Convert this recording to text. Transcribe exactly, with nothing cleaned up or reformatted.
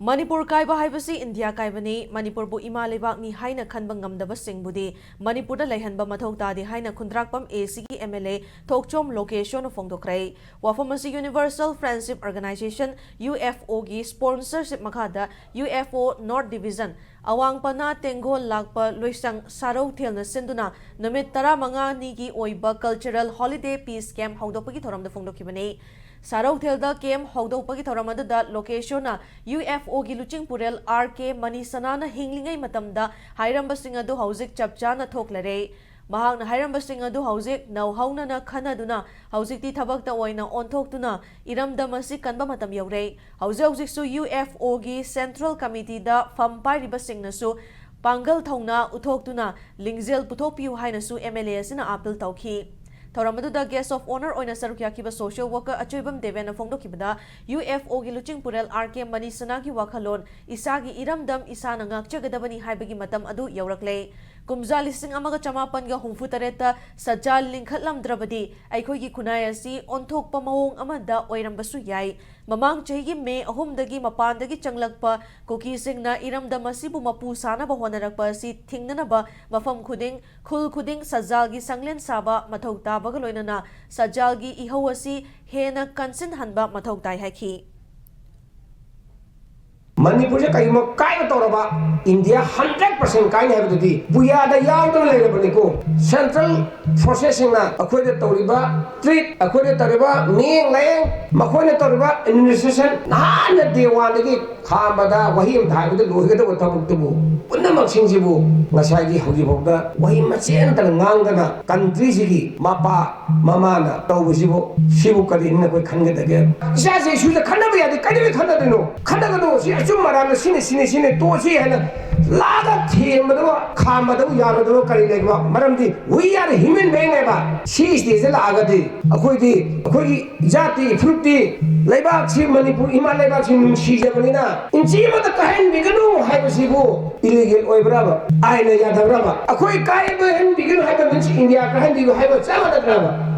ꯃꯅꯤꯄꯨꯔ ꯀꯥꯏꯕ ꯍꯥꯏꯕꯁꯤ ꯏꯟꯗꯤꯌꯥ ꯀꯥꯏꯕꯅꯤ꯫ ꯃꯅꯤꯄꯨꯔꯕꯨ ꯏꯃꯥ ꯂꯩꯕꯥꯛꯅꯤ ꯍꯥꯏꯅ ꯈꯟꯕ ꯉꯝꯗꯕꯁꯤꯡꯕꯨꯗꯤ ꯃꯅꯤꯄꯨꯔꯗ ꯂꯩꯍꯟꯕ ꯃꯊꯧ ꯇꯥꯗꯦ ꯍꯥꯏꯅ ꯈꯨꯟꯗ꯭ꯔꯥꯛꯄꯝ A C ꯒꯤ M L A ꯊꯣꯛꯆꯣꯝ ꯂꯣꯀꯦꯁꯣꯅ ꯐꯣꯡꯗꯣꯛꯈ꯭ꯔꯦ꯫ ꯋꯥꯐꯝ ꯑꯁꯤ Universal Friendship Organization, U F O ꯒꯤ sponsorship ꯃꯈꯥꯗ U F O North Division, ꯑꯋꯥꯡ ꯄꯅꯥ ꯇꯦꯡꯒꯣꯜ ꯂꯥꯛꯄ ꯂꯣꯏꯁꯪ ꯁꯥꯔꯧꯊꯦꯜꯅ ꯁꯤꯟꯗꯨꯅ ꯅꯨꯃꯤꯠ ꯇꯔꯥꯃꯉꯥꯅꯤꯒꯤ ꯑꯣꯏꯕ cultural holiday peace camp ꯍꯧꯗꯣꯛꯄꯒꯤ ꯊꯧꯔꯝꯗ ꯐꯣꯡꯗꯣꯛꯈꯤꯕꯅꯤ꯫ ꯁꯥꯔꯧꯊꯦꯜꯗ camp ꯍꯧꯗꯣꯛꯄꯒꯤ ꯊꯧꯔꯝ ꯑꯗꯨꯗ ꯂꯣꯀꯦꯁꯣꯅ U F O ꯒꯤ ꯂꯨꯆꯤꯡꯄꯨꯔꯦꯜ R K ꯃꯅꯤꯁꯅꯥꯅ ꯍꯤꯡꯂꯤꯉꯩ ꯃꯇꯝꯗ ꯍꯥꯏꯔꯝꯕꯁꯤꯡ ꯑꯗꯨ ꯍꯧꯖꯤꯛ ꯆꯞ ꯆꯥꯅ ꯊꯣꯛꯂꯔꯦ꯫ ꯃꯍꯥꯛꯅ ꯍꯥꯏꯔꯝꯕꯁꯤꯡ ꯑꯗꯨ ꯍꯧꯖꯤꯛ ꯅꯧꯍꯧꯅꯅ ꯈꯟꯅꯗꯨꯅ ꯍꯧꯖꯤꯛꯇꯤ ꯊꯕꯛꯇ ꯑꯣꯏꯅ ꯑꯣꯟꯊꯣꯛꯇꯨꯅ ꯏꯔꯝꯗꯝ ꯑꯁꯤ ꯀꯟꯕ ꯃꯇꯝ ꯌꯧꯔꯦ꯫ ꯍꯧꯖꯤꯛ ꯍꯧꯖꯤꯛꯁꯨ U F O ꯒꯤ central committee ꯗ ꯐꯝ ꯄꯥꯏꯔꯤꯕꯁꯤꯡꯅꯁꯨ ꯄꯥꯡꯒꯜ ꯊꯧꯅꯥ ꯎꯠꯊꯣꯛꯇꯨꯅ ꯂꯤꯡꯖꯦꯜ ꯄꯨꯊꯣꯛꯄꯤꯌꯨ ꯍꯥꯏꯅꯁꯨ M L A ꯑꯁꯤꯅ appeal ꯇꯧꯈꯤ꯫ ꯊꯧꯔꯝ ꯑꯗꯨꯗ guest of honour ꯑꯣꯏꯅ ꯁꯔꯨꯛ ꯌꯥꯈꯤꯕ social worker ꯑꯆꯣꯏꯕꯝ ꯗꯦꯕꯦꯟꯅ ꯐꯣꯡꯗꯣꯛꯈꯤꯕꯗ, U F O ꯒꯤ ꯂꯨꯆꯤꯡꯄꯨꯔꯦꯜ R K ꯃꯅꯤꯁꯅꯥꯒꯤ ꯋꯥꯈꯜꯂꯣꯟ "ꯏꯁꯥꯒꯤ ꯏꯔꯝꯗꯝ ꯏꯁꯥꯅ ꯉꯥꯛꯆꯒꯗꯕꯅꯤ" ꯍꯥꯏꯕꯒꯤ ꯃꯇꯝ ꯑꯗꯨ ꯌꯧꯔꯛꯂꯦ꯫ ꯀꯨꯝꯖꯥ ꯂꯤꯁꯤꯡ ꯑꯃꯒ ꯆꯃꯥꯄꯟꯒ ꯍꯨꯝꯐꯨ ꯇꯔꯦꯠꯇ ꯁꯖꯥꯜ ꯂꯤꯡꯈꯠꯂꯝꯗ꯭ꯔꯕꯗꯤ ꯑꯩꯈꯣꯏꯒꯤ ꯈꯨꯟꯅꯥꯏ ꯑꯁꯤ ꯑꯣꯟꯊꯣꯛꯄ ꯃꯑꯣꯡ ꯑꯃꯗ ꯑꯣꯏꯔꯝꯕꯁꯨ ꯌꯥꯏ꯫ ꯃꯃꯥꯡ ꯆꯍꯤꯒꯤ ꯃꯦ ꯑꯍꯨꯝꯗꯒꯤ ꯃꯄꯥꯟꯗꯒꯤ ꯆꯪꯂꯛꯄ ꯀꯨꯀꯤꯁꯤꯡꯅ ꯏꯔꯝꯗꯝ ꯑꯁꯤꯕꯨ ꯃꯄꯨ ꯁꯥꯅꯕ ꯍꯣꯠꯅꯔꯛꯄ ꯑꯁꯤ ꯊꯤꯡꯅꯅꯕ ꯃꯐꯝ ꯈꯨꯗꯤꯡ, ꯈꯨꯜ ꯈꯨꯗꯤꯡ ꯁꯖꯥꯜꯒꯤ ꯁꯪꯂꯦꯟ ꯁꯥꯕ ꯃꯊꯧ ꯇꯥꯕꯒ ꯂꯣꯏꯅꯅ ꯁꯖꯥꯜꯒꯤ ꯏꯍꯧ ꯑꯁꯤ ꯍꯦꯟꯅ ꯀꯟꯁꯤꯟꯍꯟꯕ ꯃꯊꯧ ꯇꯥꯏ ꯍꯥꯏꯈꯤ꯫ ꯃꯅꯤꯄꯨꯔꯁꯦ ꯀꯔꯤꯒꯨꯝꯕ ꯀꯥꯏꯕ ꯇꯧꯔꯕ, ꯏꯟꯗꯤꯌꯥ hundred percent ꯀꯥꯏꯅꯤ ꯍꯥꯏꯕꯗꯨꯗꯤ ꯄꯨꯌꯥꯗ ꯌꯥꯎꯗꯅ ꯂꯩꯔꯕꯅꯤꯀꯣ꯫ Central forces ꯁꯤꯡꯅ ꯑꯩꯈꯣꯏꯗ ꯇꯧꯔꯤꯕ treat, ꯑꯩꯈꯣꯏꯗ ꯇꯧꯔꯤꯕ ꯃꯤꯠꯌꯦꯡ ꯂꯥꯌꯦꯡ, ꯃꯈꯣꯏꯅ ꯇꯧꯔꯤꯕ administration, ꯅꯍꯥꯟꯅ day one ꯗꯒꯤ ꯈꯥꯝꯕꯗ ꯋꯥꯍꯩ ꯑꯃ ꯍꯥꯏꯕꯗ ꯂꯣꯏꯒꯗꯕ ꯊꯕꯛꯇꯨꯕꯨ, ꯄꯨꯝꯅꯃꯛꯁꯤꯡꯁꯤꯕꯨ ꯉꯁꯥꯏꯒꯤ ꯍꯧꯖꯤꯛꯐꯥꯎꯗ ꯋꯥꯍꯩ ꯃꯆꯦꯠ ꯑꯃꯇ ꯉꯥꯡꯗꯅ country ꯁꯤꯒꯤ ꯃꯄꯥ ꯃꯃꯥꯅ ꯇꯧꯕꯁꯤꯕꯨ, ꯁꯤꯕꯨ ꯀꯔꯤꯅ ꯑꯩꯈꯣꯏ ꯈꯟꯒꯗꯒꯦ? ꯏꯆꯥꯁꯦ ꯏꯁꯨꯗ ꯈꯟꯅꯕ ꯌꯥꯗꯦ꯫ ꯀꯩꯗꯧꯕꯩ ꯈꯟꯅꯗꯣꯏꯅꯣ? ꯈꯟꯅꯒꯅꯨ꯫ ꯁꯤ ꯑꯆꯨꯝ ꯑꯔꯥꯟꯅ ꯁꯤꯅꯤ, ꯁꯤꯅꯤ, ꯁꯤꯅꯤ, ꯇꯣꯛꯑꯁꯤ ꯍꯥꯏꯅ ꯂꯥꯛꯑꯒ ꯊꯦꯝꯕꯗꯨ, ꯈꯥꯝꯕꯗꯨ ꯌꯥꯔꯣꯏꯗꯕ ꯀꯔꯤ ꯂꯩꯒꯦꯕ? ꯃꯔꯝꯗꯤ we are human being ꯍꯥꯏꯕ꯫ ꯁꯤ stage ꯗ ꯂꯥꯛꯑꯒꯗꯤ ꯑꯩꯈꯣꯏꯗꯤ, ꯑꯩꯈꯣꯏꯒꯤ ꯖꯥꯇꯤ, ꯐꯨꯔꯨꯞꯇꯤ, ꯂꯩꯕꯥꯛꯁꯤ, ꯃꯅꯤꯄꯨꯔ ꯏꯃꯥ ꯂꯩꯕꯥꯛꯁꯤ ꯅꯨꯡꯁꯤꯖꯕꯅꯤꯅ ꯏꯟꯆꯤ ꯑꯃꯇ ꯀꯥꯏꯍꯟꯕꯤꯒꯅꯨ ꯍꯥꯏꯕꯁꯤꯕꯨ illegal ꯑꯣꯏꯕ꯭ꯔꯕ? ꯑꯥꯏꯟꯅ ꯌꯥꯗꯕ꯭ꯔꯕ? ꯑꯩꯈꯣꯏ ꯀꯥꯏꯍꯟꯕꯤꯒꯅꯨ ꯍꯥꯏꯕ means ꯏꯟꯗꯤꯌꯥ ꯀꯥꯏꯍꯟꯕꯤꯌꯨ ꯍꯥꯏꯕ ꯆꯞ ꯃꯥꯟꯅꯗ꯭ꯔꯕ?